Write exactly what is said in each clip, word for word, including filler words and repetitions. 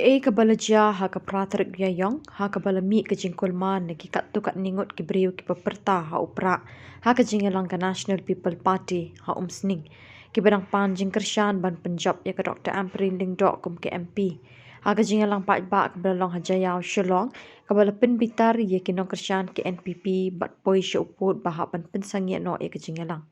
Kaei kaba la jia ha ka phra tarik Ïaïong, ha kaba la mih ka jingkulmar na ki katto katne ngut ki briew kiba pyrta ha u Prah ha ka jingïalang ka National People Party ha Umsning, kiba dang pan jingkyrshan ban pynjop ïa ka Doctor Ampareen Lyngdoh kum ka M P ha ka jingïalang paidbah kaba la long ha Jaïaw, Shillong, kaba la pynbitar ïa ki nongkyrshan ka N P P bad poi sha u pud ba hap ban pynsangeh noh ïa ka jingïalang.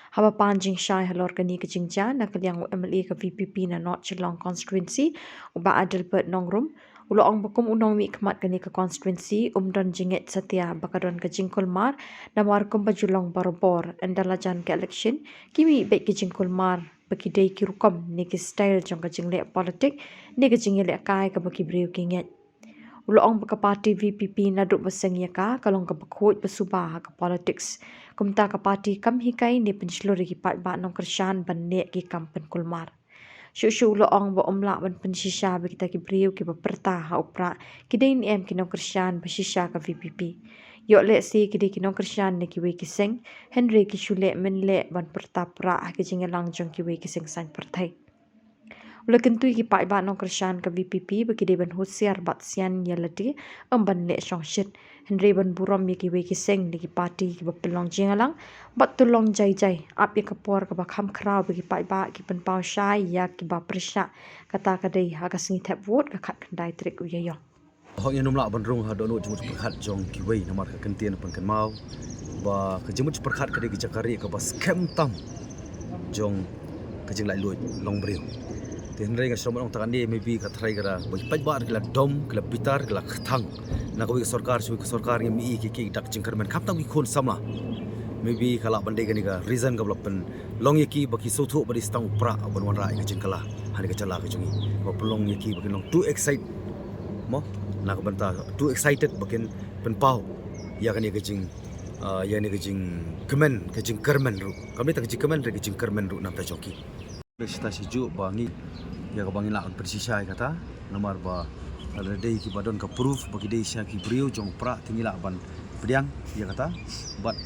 Haba pan jingshai halor kane ka jingjia na ka liang u M L A ka V P P na North Shillong Constituency, u Bah Adelbert Nongrum, u la ong ba kum u nongmihkhmat kane ka constituency, um don jingngeit satia ba ka don ka jingkulmar, namar kumba ju long barabor, ynda la jan ka election, ki mih beit ki jingkulmar ba ki dei ki rukom ne ki style jong ka jingleh politik ne ka jingïalehkai kaba ki briew ki ngeit. U la ong ba ka party V P P naduh ba seng ïa ka, ka long kaba khuid ba suba ha ka politics. Kumta ka party kam hikai ne pynshlur ïa ki paidbah nongkyrshan ban leh ki kam pynkulmar. Shuh shuh u la ong ba um lah ban pynshisha ba kita ki briew kiba pyrta ha u Prah ki dei ne em ki nongkyrshan ba shisha ka V P P. Ïoh lehse ki dei ki nongkyrshan na kiwei ki seng, hynrei ki shu leh mynleh ban pyrta Prah ha ki jingïalang jong kiwei ki seng saiñ pyrthei. U la kyntu ïa ki paidbah nongkyrshan ka V P P ba ki dei ban husiar bad sian ïa lade, ym ban leh shongshit. Hynrei ban burom ïa kiwei ki seng ne ki party kiba pynlong jingïalang bad to long jai jai, ap ïa ka por kaba kham khraw ba ki paidbah ki pynpaw shai ïa kiba pyrshah, kata ka dei ha ka sngi thep vote ka khatkhyndai tarik u Ïaïong. Hok, ngin ym lah ban rung ha dohnud jingmut jingpyrkhat jong kiwei, namar ka kyntien pynkynmaw ba ka jingmut jingpyrkhat ka dei ka jaka rieh kaba skhem tam jong ka jinglaitluid long briew. Te hynrei nga shu ong tang kane, maybe ka tharai ka da ba ki paidbah ki la dom, ki la bitar, ki la kthang na kawei ka sorkar sha kawei ka sorkar, ngim i ki ki dak jingkyrmen, khamtam ki khun samla. Maybe ka lah ban dei kane ka reason kaba la pynlong ïa ki ba ki sngewthuh ba dei tang u Prah ban wanrah ïa ka jingkylla ha kane ka jylla ka jong ngi, ba pynlong ïa ki ba kin long too excited, mo, na ka bynta too excited ba kin pynpaw ïa kane ka jing, ah, ïa kane ka jingkmen, ka jingkyrmen ruh. Kam dei tang ka jingkmen, ka jingkyrmen ruh na ka bynta jong ki. Dei shata sha juh ba ngi, ïa kaba ngi lah ban pynshisha ïa kata, namar ba lada dei kiba don ka proof ba ki dei shisha ki briew jong u Prah, te ngi lah ban pdiang ïa kata. Bad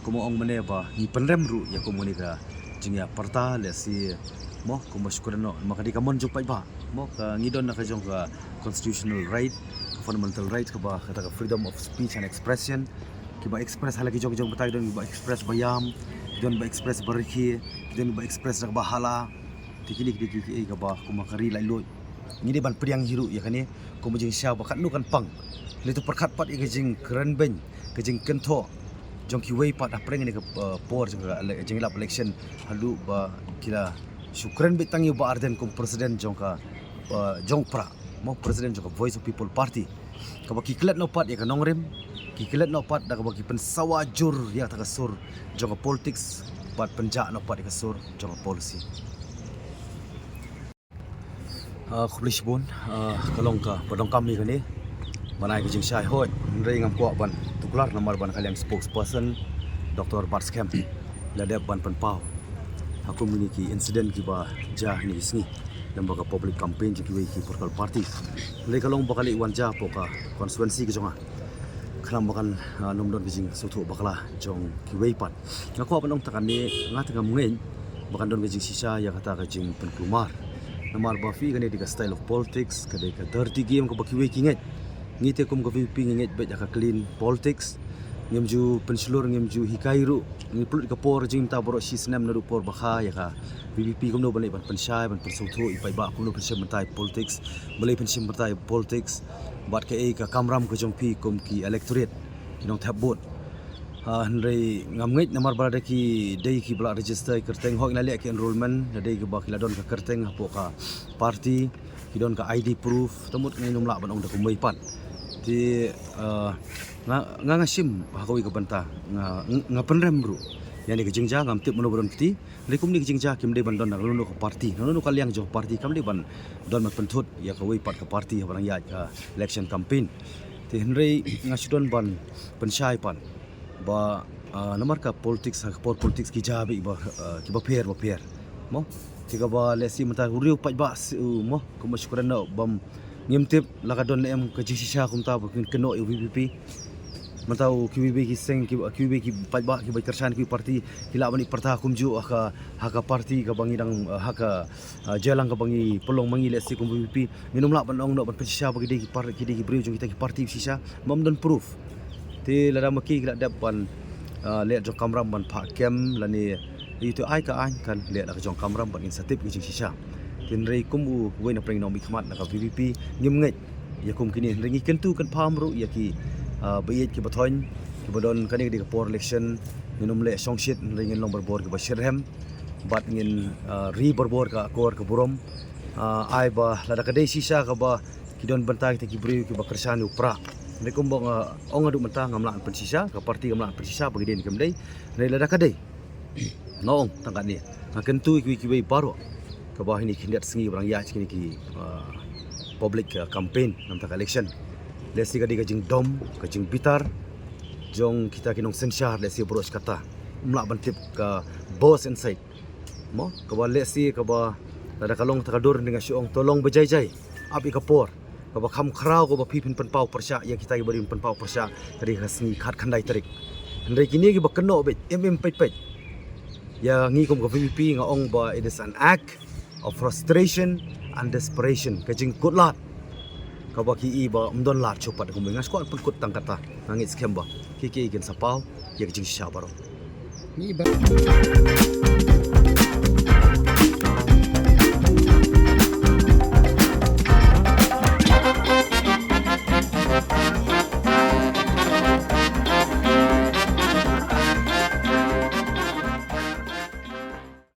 kumba ong mynne ba ngi pynrem ruh ïa kum kane ka jingïapyrta, lehse, mo, kumba shu kren noh, namar ka dei ka mon jong paidbah. Mo, ka ngi don na ka jong ka constitutional right, ka fundamental right kaba kata ka freedom of speech and expression. Kiba express ha la ki jong ki jong batai, ki don kiba express ba ïam, ki don ba express ba rkhie, ki don ba express da kaba hala. Te kine ki dei ki, ki, kiei kaba kumba ka ri laitluid ngi dei ban pdiang hi ruh ïa kane kum ka jingshisha ba katno kan pang. Lei to pyrkhat pat ïa ka jingkren beiñ, ka jingkynthoh jong kiwei pat hapdeng kane ka, uh, por jong ka ele-, jingïalap election, haduh ba ki la shu kren beit tang ïa u Bah Ardent kum president jong ka, uh, jong u Prah, mo, president jong ka Voice of People Party. Kaba ki klet noh pat ïa ka nongrim, ki klet noh pat da kaba ki pynsawa jur ïa kata ka sur jong ka politics, bad pynjah noh pat ïa ka sur jong ka policy. Ah, khublei shibun, ah, ka long kaba donkam ïa kane ban ai ka jingshai, hooid, hynrei ngam kwah ban tuklar namar ba na ka liang spokesperson Doctor Batskhem la dep ban pynpaw ha kum kine ki incident kiba jia ha kine ki sngi lem bad ka public campaign jong kiwei ki political party. Hynrei ka long ba ka leit wan jia hapoh ka constituency ka jong nga. Khnang ba kan, ah, nym don ka jingsngewthuh bakla jong kiwei pat. Nga kwah ban ong tang kane, nga te ngam ngeit ba kan don ka jingshisha ïa kata ka jingpynkulmar. Namar ba phi, kane dei ka style of politics, ka dei ka dirty game kaba kiwei ki ngeit. Ngi te kum ka V P P ngi ngeit beit ïa ka clean politics. Ngim ju pynshlur, ngim ju hikai ruh. Ngi pynlut ka por jingmynta baroh shi snem naduh por ba kha ïa ka V P P kumno ban leit ban pynshai, ban pynsngewthuh ïa paidbah kumno pynshim bynta ïa politics, balei pynshim bynta ïa politics. Bad kaei ka kamram ka jong phi kum ki electorate, ki nongthep vote. Ah, hynrei ngam ngeit namar ba lada ki dei kiba la register kyrteng, hooid, ngi la leh ki enrollment, lada dei kiba ki la don ka kyrteng hapoh ka party, ki don ka I D proof, te mut ngim lah ban ong da kumwei pat. Te, ah, nga, nga, nga shim ha kawei ka bynta, nga, nga pynrem ruh ïa kane ka jingjia, ngam tip mano ba don kti. Hynrei kumne ka jingjia kim dei ban don na kano kano ka party, na kano kano ka liang jong ka party, kam dei ban don ban pynthut ïa kawei pat ka party haba dang ïaid ka election campaign. Te hynrei nga shu don ban pynshai pat ba, ah, namar ka politics, ha ka por politics ki jia beit ba, ah, kiba pher ba pher, mo. Te kaba lehse mynta u riew paidbah, mo, kumba shu kren noh, bym, ngim tip la ka don ne em ka jingshisha kumta ba kin kynnoh ïa u V P P. Mynta u kiwei ki seng, ki, kiwei ki paidbah, kiba kyrshan ki party, ki lah ban ïa pyrta kumjuh ha ka, ha ka party kaba ngi dang, ha ka, uh, jailang kaba ngi pynlong ma ngi lehse kum VPP. Ngin ym lah ban ong noh ban pynshisha ba ki dei ki par-, ki dei ki briew jong kita ki party shisha. Ym don proof. Te lada ma ki ki la dep ban, uh, leh jong kamram ban phah kem lane ïa uto ai ka aiñ kan leh la ka jong kamram ban ngin sa tip ki jingshisha. Te hynrei kum uwei na pdeng nongmihkhmat na ka VPP ngim ngeit ïa kum kine, hynrei ngi kyntu kynpham ruh ïa ki, ah, ba ïeit kiba thoiñ, kiba don kane ka dei ka por election, ngin ym leh shongshit, hynrei ngin long barabor kiba shitrhem, bad ngin, ah, ri barabor ka akor ka burom, ah, ai ba lada ka dei shisha kaba ki don bynta kita ki briew kiba kyrshan ïa u prah. Hynrei kumba nga ong haduh mynta ngam lah ban pynshisha, ka party ngam lah ban pynshisha ba ki dei ne kim dei, hynrei lada ka dei. Nga ong tang katne, nga kyntu ïa kiwei kiwei baroh kaba ha kine ki khyndiat sngi ba dang ïaid kine ki, ah, public, ah, campaign namar ka election. Lehse ka dei ka jingdom, ka jingbitar jong kita ki nongsynshar, lehse baroh shi katta. Ym lah ban tip ka both side. Mo, kaba lehse kaba lada ka long ta ka dur, nga shu ong to long ba jai jai. Ap ïa ka por kaba kham khraw kaba phi phin pynpaw pyrshah ïa kita kiba dei pynpaw pyrshah ka dei ka sngi khatkhyndai tarik. Hynrei kine kiba kynnoh beit, em em peit peit ïa ngi kum ka VPP, nga ong ba it is an act of frustration and desperation. Ka jingkut lad kaba ki i ba ym don lad shuh pat kumne. Nga shu kwah pynkut tang kata, nga ngeit skhem ba ki ki kin sa paw ïa ka jingshisha baroh. Ngi ba